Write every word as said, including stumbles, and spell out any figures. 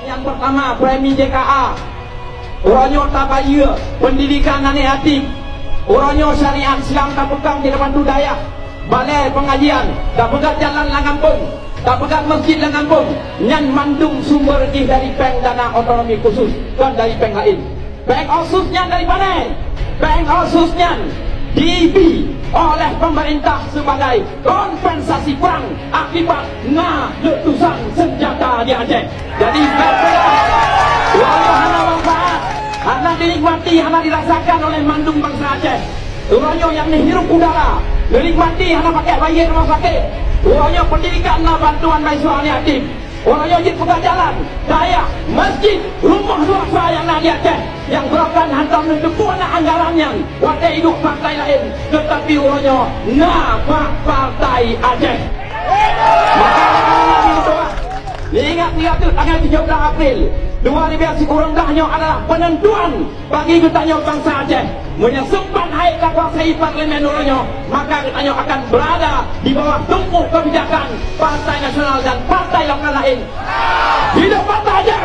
Nyang peurtama, premi J K A. Uroe nyoe tabayeue peundidikan aneuk yatim. Uroe nyoe syariat Islam tapeugah di bantu dayah. Balai peungajian, tapeugah jalan lam gampông, tapeugah masjid lam gampông. Nyan mandum sumber jih dari péng dana otonomi khusus, kon dari péng laén. Péng otsus nyan dari panai. Péng otsus nyan dibi oleh pemerintah sebagai kompensasi perang akibat na letusan senjata di Aceh. Jadi, fair play. Uroe nyoe hana manfaat, hana dinikmati, hana dirasakan oleh mandum bansa Aceh. Uroe nyoe nyang neuhirup udara, neunikmati hana pakai bayar rumah sakit. Uroe nyoe pendidikan na bantuan bagi aneuk yatim. Uroe nyoe jih peugah jalan, dayah, masjid, rumoh luasa nyang na di Aceh, nyang gobnyan hantom neuteupeue na anggaran nyan watée iduek partai laén, teutapi uroe nyoe na bak Partai Aceh. Maka, ingat, ingat, tanggal tujoh belas April dua ribu dua puluh nyoe adalah penentuan bagi geutanyoe bansa Aceh. Meunyoe sempat hai ka kuasai parlemen uroe nyoe, maka geutanyoe akan berada di bawah tumpuk kebijakan partai nasional dan partai lokal lain. Hidup Partai Aceh!